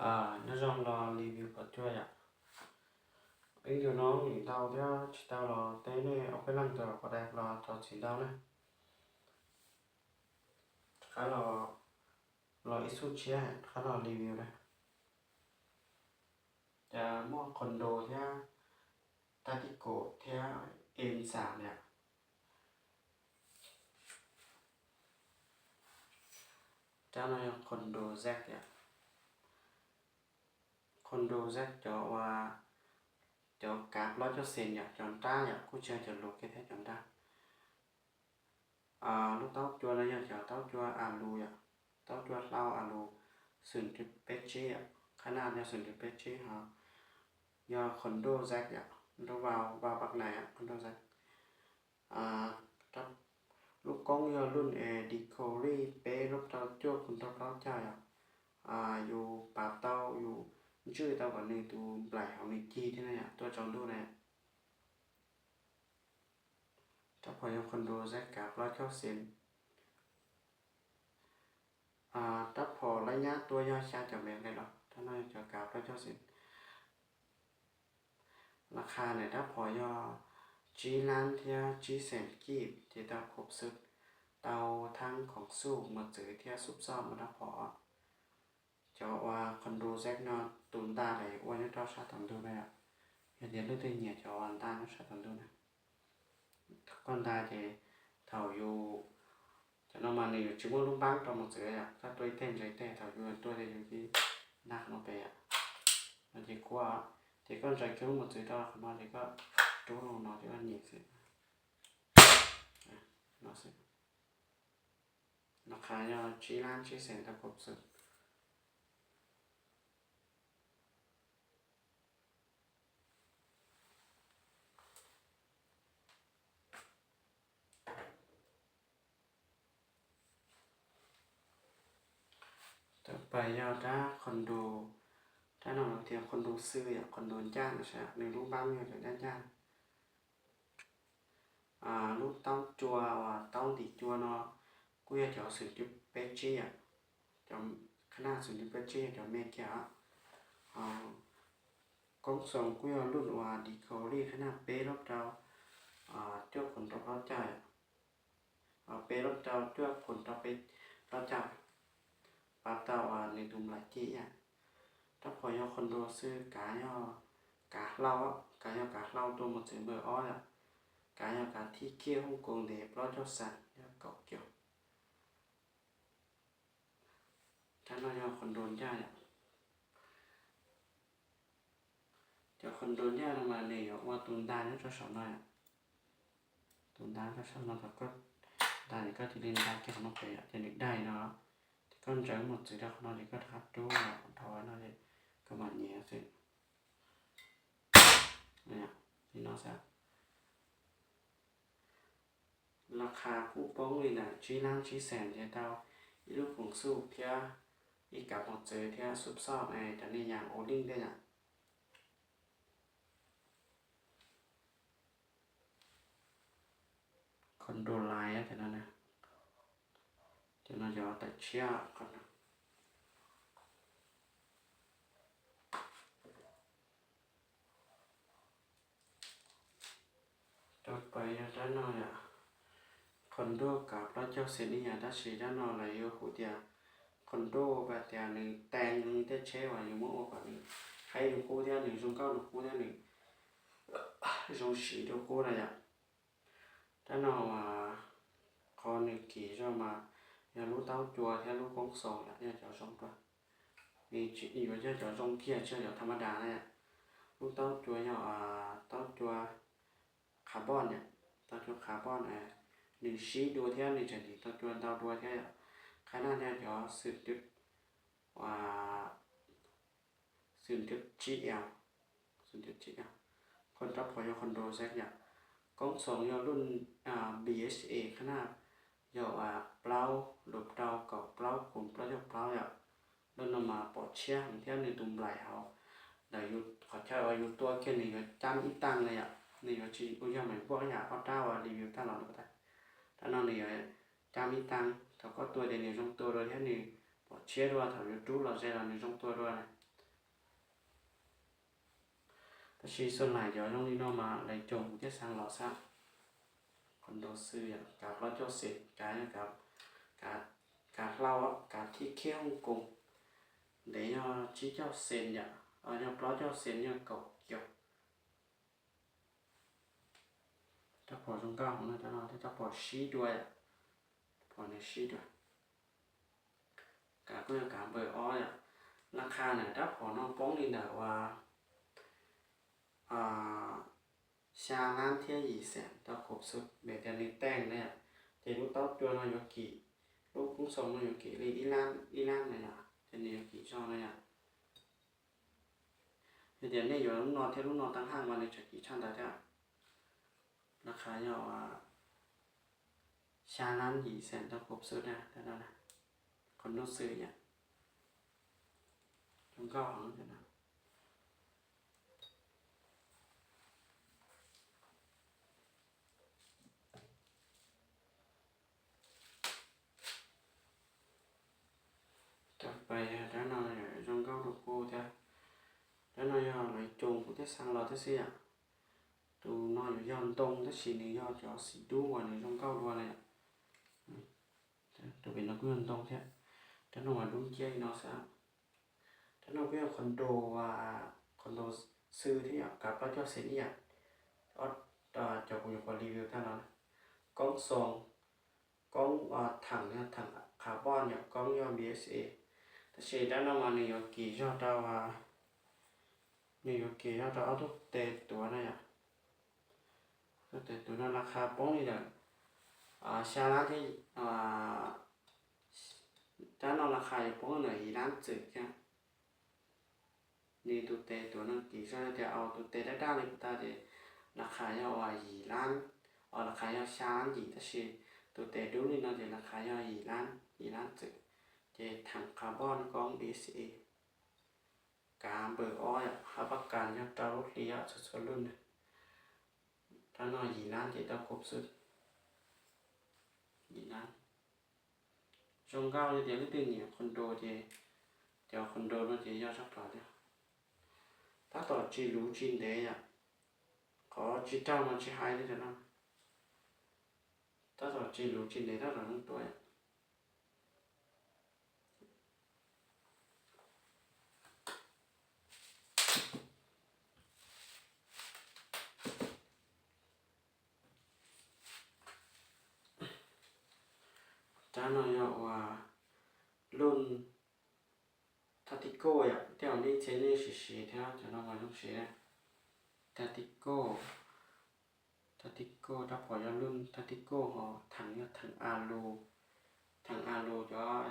Nyob zoo los review phom cua yom. Ib video no lim ntau thiab tsis tau los teb nej ob peb leeg tau los qhov dais los txog txiv ntau na. Rov qab los, los ib xub tshiab rov qab los review na. Ces muaj condo thiab tactical thiab êm xàm yom. Cov no yog condo Z yom. Condo Z cov uas, cov kav plaub caug xees yom, cov nrab yom, kuj tsis yog cov lus kiag thiab, cov nrab. Lub taub cua no yog cov taub cua alu yom, taub cua hlau alu, xwm nrhiav peb tsib yom, qhab naj yog xwm nrhiav peb tsib ho yog condo Z yom, lub vau, vau pab nais condo Z. Lub koob yog lub Decory peb lub rau cuaj phuv rau plaub caug yom. Yus pav tau, yus ntswj tau kom nws tus nplaim hauv nws cig thiab na yom, tuaj tsaus ntuj na. Rab phom yog condo Z kav plaub caug xees. Rab phom laib nyab tua yog xya caum mev nqe los, rab no yog cov kav plaub caug xees. Laj qha ntawm rab phom yog tsib lab thiab tsib xees kib, ces tau khoom xwm, tau thab khoom xub mos txwv thiab xub xoj mus rab phom. Cov uas condo Z no tus nta lawv ua nyob rau sab tom ntug na yom. Yog tias leej twg nyiam cov uas nta nyob sab tom ntug na, koj nta ces thaum yus, cov no mas nws yuav tsis muaj lub npaab rau mos txwv yom, koj tua ib teg ntsaws ib teg, thaum yus tua ces yus cia li nta qhov no pem yom. No ces kuaj, ces koj ntsaws kiag lub mos txwv rau qhov no ces koj rub loo no ces koj nyem xwb. No xwb. Laj qha yog tsib lab tsib xees tau khoom xwm. Tawm pais yog rab condo, rab no lawv tias condo xwb yom, condo ncaj no sas, nws lub npaab yog cov ncaj ncaj. Lub taub cua uas taub ntim cua no kuj yog cov xwm cub peb tsib yom, cov qhab naj xwm cub peb tsib yog cov me kiag. Koob xoos kuj yog lub uas Decory qhab naj peb lub rau cuaj phuv rau plaub caug yom. Peb lub rau cuaj phuv rau peb plaub caug, pav tau nws tus nplaim cig yom. Rab phom yog condo xwb, kav yog kav hlau, kav yog kav hlau tua mos txwv npawg ob yom. Kav yog kav thib kiag Hooj Koos ntev plaub caug xees yog kaum kiaus. Rab no yog condo ncaj yom. Cov condo ncaj no mas nws yuav ua tus nta nyob rau saum no yom. Tus nta rau saum no, thaum koj nta ces koj cia li nta kiag qhov no pem yom, ces nws dai no, ces koj ntsaws mos txwv rau qhov no ces koj rov qab rub los rau no ces koj mam nyiav xwb. Li no xwb. Laj qha kuj poob li ntawm tsib lab tsib xees ces tau ib lub khoom xub thiab ib kav mos txwv thiab xub xoj, cov nej yam ua lij thiab yom. Condo lais cov no, cov no yog tawm tshiab qhov no. Rau pais yog rab no yom, condo kav plaub caug xees ib yam, tab sis rab no lawv yuav hu tias condo, vim tias nws tees li tej tsheb uas yus muab ua kom nws haib dua qub thiab nws zoo nkauj dua qub thiab nws zoo siv dua qub na yom. Rab no qhov nws kim zog mas yog lub taub cua thiab lub koob xoos yom, yog cov zoo dua. Nws yuav yog cov zoo kiag tsis yog cov tham ma das na yom. Lub taub cua yog taub cua carbon yom, taub cua carbon, nws sib dua thiab nws tseem dim taub cua ntau dua thiab yom. Qhab naj yog cov xwm cub, xwm cub tsib L, xwm cub tsib L. Qhov rab phom yog condo Z yom. Koob xoos yog lub B H A, qhab naj yog plaub lub rau kaum plaub phuv plaub caug plaub yom. Lub no mas pom tshiab heev thiab nws tus nplaim hauv ntawm yus qhov chaw uas yus tua kiag nws yuav cab ib taag li yom, nws yuav tsis ua yog mas npuaj yam ob rab uas review tag los no. Rab no nws yuav cab ib taag, thaum koj tua ces nws zoo tua dua thiab nws pom tshiab dua, thaum yuav rub los ze los nws zoo tua dua na. Tab sis xub lais cov zoo li no mas lawv coob thiab xav los xab. Qhov ntau xwb yom, kav plaub caug xees, kav, kav hlau, kav thib khiab Hong Kong, ntev yog tsib caug xees yom, yog plaub caug xees yog kaum kiaus. Rab phom zoo nkauj heev no, rab no thiab rab phom sib dua yom, rab phom no sib dua. Kav kuj yog kav npawb ob yom. Laj qha ntawm rab phom no poob li ntawm uas xya lab thiab yim xees tau khov xwb, vim tias nws teej na yom. Ces lub taub cua no yuav kim, lub koob xoos no yuav kim li ib lab ib lab na yom, ces nws yuav kim zog na yom. Yog tias nej yuav lub no thiab lub no tab haj mas nws tseem kim tshaj ntawd thiab. Laj qha yog xya lab yim xees tau khov xwb na, qhov no xwb yom. Zoo nkauj heev. Rab pais, rab no zoo nkauj rau kuv thiab. Rab no yog lawv coob kuv thiaj xav los thiab xwb yom. Tus no yuav yog ntoo tab sis nws yog cov xim dub uas nws zoo nkauj dua li. Tus pem no kuj yog ntoo thiab. Rab no mas dub nciab li no xwb. Rab no kuj yog qhov nrau, qhov nrau xwb thiab yom, kav plaub caug xees ib yam. Cov kuv nyuam qhuav review tag no, koob xoos, koob theem yog theem carbon yom, koob yog B S A. Tab sis rab no mas nws yuav kim zog rau, nws yuav kim zog rau ob tug tes tuav no yom. Ob tug tes tuav no laj qha poob li ntawm xya lab thiab, rab no laj qha yuav poob ntawm yim lab txwm thiab. Nws tus tes tuav no kim zog tias tus tes daj daj li kuv tau ces laj qha yog uas yim lab, laj qha yog xya lab yim, tab sis tus tes dub li no ces laj qha yog yim lab, yim lab txwm. Ces theem carbon koob B S A. Kav npawb ob yom, hab pab kas yog rau lub hli yom, txhua txhua lub na. Rab no yim lab ces tau khov xwb. Yim lab. Zoo nkauj li tias leej twg nyiam qhov nrau ces, cov qhov nrau no ces yog sab plom thiab. Tab tom tsis luv tsis ntev yom. Qhov tsis raug mas tsis hais li no. Tab tom tsis luv tsis ntev, tab tom zoo tuaj yom. Rab no yog uas lub Tactical yom, tej zaum nej txhia nej siv siv thiab, cov no mas zoo siv. Tactical, Tactical rab phom yog lub Tactical ho theem yog theem alu, theem alu cov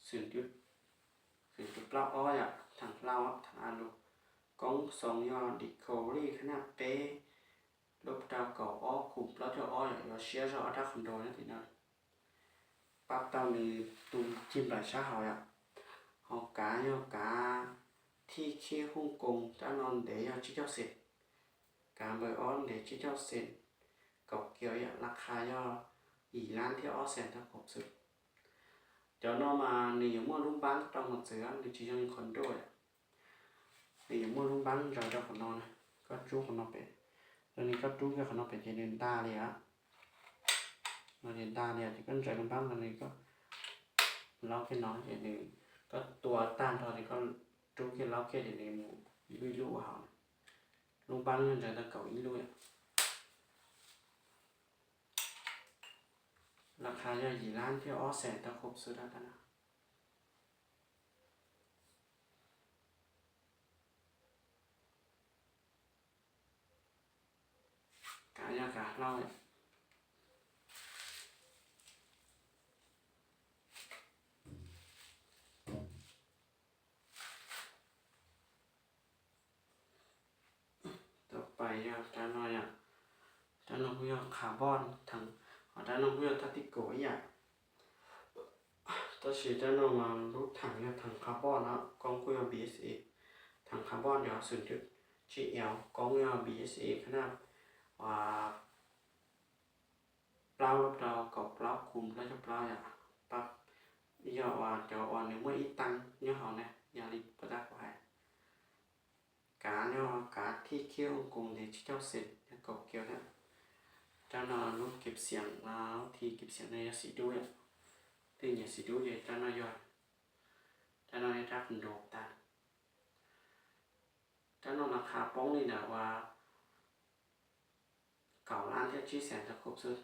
xwm cuv, xwm cuv plaub ob yom, theem hlau, theem alu. Koob xoos yog decal li khab naj peb, lub rau kaum ob khum plaub caug ob yom, yuav siab zog ob rab qhov nrau nyob tim no. Pab tau nws tus cig nplaim sab hauv yom. Ho kav yog kav thij khib Hooj Koos, rab no ntev yog tsib caug xees, kav npawb ob ntev tsib caug xees, kaum kiaus yom, laj qha yog yim lab thiab ob xees tau kaum xwb. Cov no mas nws yuav muaj lub npaab rau mos txwv, nws tsis zoo li qhov nrau yom. Nws yuav muaj lub npaab ntsaws rau qhov no na, koj rub qhov no pem, yog li koj rub kiag qhov no pem ces nws nta li a. No ces nta li ces koj ntsaws lub npaab no nws, koj laub kiag no ces nws, koj tua tag nrho ces koj rub kiag laub kiag ces nws mus ib lub ib lub ua hauv na. Lub npaab yog ntsaws tau kaum ib lub yom. Laj qha yog yim lab thiab ob xees tau kaum xwb dab dab na. Kav yog kav hlau. Tau pais yog rab no yom. Rab no kuj yog carbon theem, ho rab no kuj yog tactical ib yam. Tab sis rab no mas lub theem yog theem carbon no, koob kuj yog B S A. Theem carbon yog xwm cuv tsib ev, koob yog B S A khab naj plaub rau kaum plaub khum plaub caug plaub yom. Yog uas cov uas nws muaj ib teev nyob hauv na, yog li puas tab kuv hais. Kav yog kav thij Ib khib hooj koos ntev tsib caug xees yog kaum kiaus thiab. Rab no lub kib xiam, lub thi kib xiam no yog xim dub yom. Leej nyiam xim dub ces rab no yog, rab no yog rab qus nroo tas. Rab no las qha poob li ntawm uas kaum lab thiab tsib xees tawm khum xwb.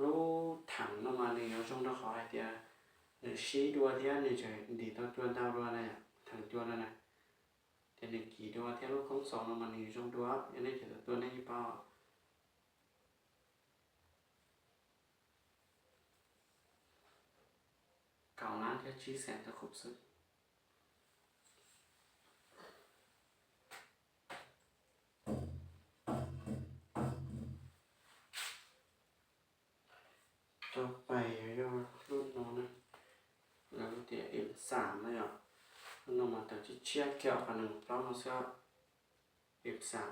Lub theem no mas nws yuav zoo rau qhov hais tias nws sib dua thiab nws tseem ntim tau cua ntau dua na yom, theem cua no na. Ces nws kim dua thiab lub koob xoos no mas nws zoo dua, yog nej cov tua nej yeej paub. Kaum lab thiab tsib xees tawm khum xwb. Cov pais yog lub no na, lawv tias M xam na yom. Lub no mas tawm tshiab tshiab kiag qhov nees plaub no xwb, M xam.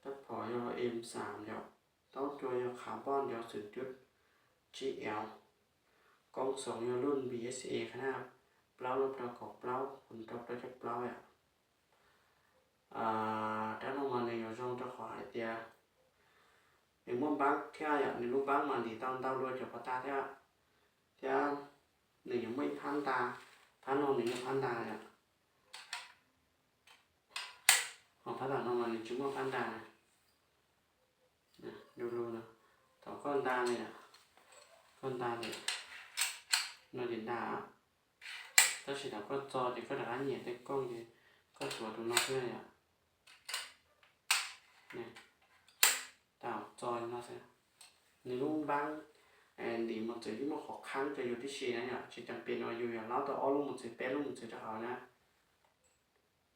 Rab phom yog M xam yom, taub cua yog carbon yog xoom cuaj tsib L, koob xoos yog lub B S A qhab naj plaub lub rau kaum plaub, kuv rau plaub caug plaub yom. Rab no mas nws yuav zoo rau qhov hais tias nws muaj npaab thiab yom, nws lub npaab mas ntim tau ntau dua cov pov tas thiab, thiab nws yuav muaj ib phab nta, phab no nws yog phab nta yom. Ho phab tom no mas nws tsis muaj phab nta. Du lug no, thaum koj nta li, koj nta li no ces nta, tab sis thaum koj txo ces koj rov qab nyiam tej kooj ces koj tuav tus no xwb yom. Tau txo li no xwb. Nws lub npaab ntim mos txwv yeej muaj qhov khaab rau yus tib si na yom, tsis tas pes uas yus yuav laub tau ob lub mos txwv peb lub mos txwv rau hauv na.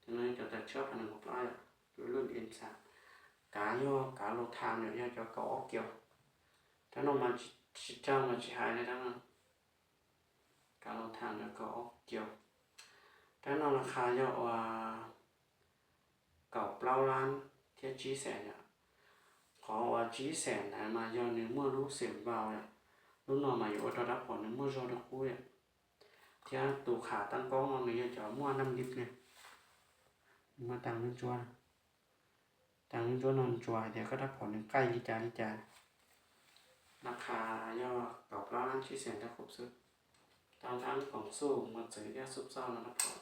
Cov no cov tawm tshiab qhov nees nkaum plaub yom, lub M xam. Kav yog kav Lauthan yom, yog cov kaum ob kiaus. Rab no mas tsis tsawg mas tsis hais li rab no. Kav Lauthan yog kaum ob kiaus. Rab no las qha yog uas kaum plaub lab thiab tsib xees yom. Qhov uas tsib xees ntawd mas yog nws muaj lub xeem vau yom. Lub no mas yuav ua rau rab phom nws muaj zog dua qub yom. Thiab tus qham taab koob no nws yog cov muaj nam lib ne, nws muaj taag lub ntsuab, taag lub ntsuab no ntsuas hais tias koj rab phom nws qaij li cas li cas. Las qha yog kaum plaub lab tsib xees tawm khum xwb. Tau rab koom xuj mos txwv thiab xuj xauj no rab phom.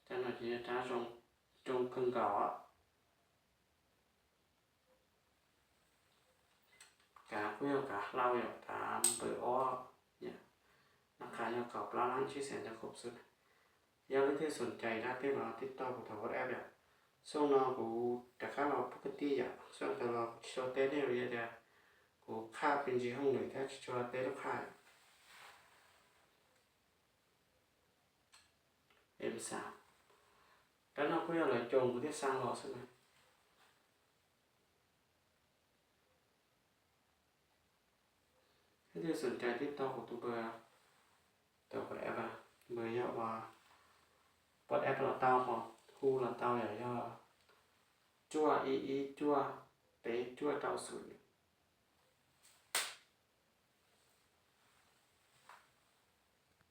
Rab no ces yog rab zoo kawg nkaus. Kav kuj yog kav hlau yom, kav npawm ob, las qha yog kaum plaub lab tsib xees tawm khum xwb. Yog leej twg xoom cai dab teb los tib taug kuv thaum WhatsApp yom. Xyoo no kuv rov qab los pub kwv tij yom, xyoo tas los kuv tsis tshua teb nej li tias kuv qhaj pes ntsis hooj lwm thiab tsis tshua teb lub qhaj. Em xav, rab no kuj yog lawv coos kuv thiaj xaa los xwb na. Leej twg xoom cai tib taug kuv tus npawb, tus WhatsApp, npawb yog uas WhatsApp los tau, ho hu los tau yom, yog cuaj ib ib cuaj peb cuaj rau xum.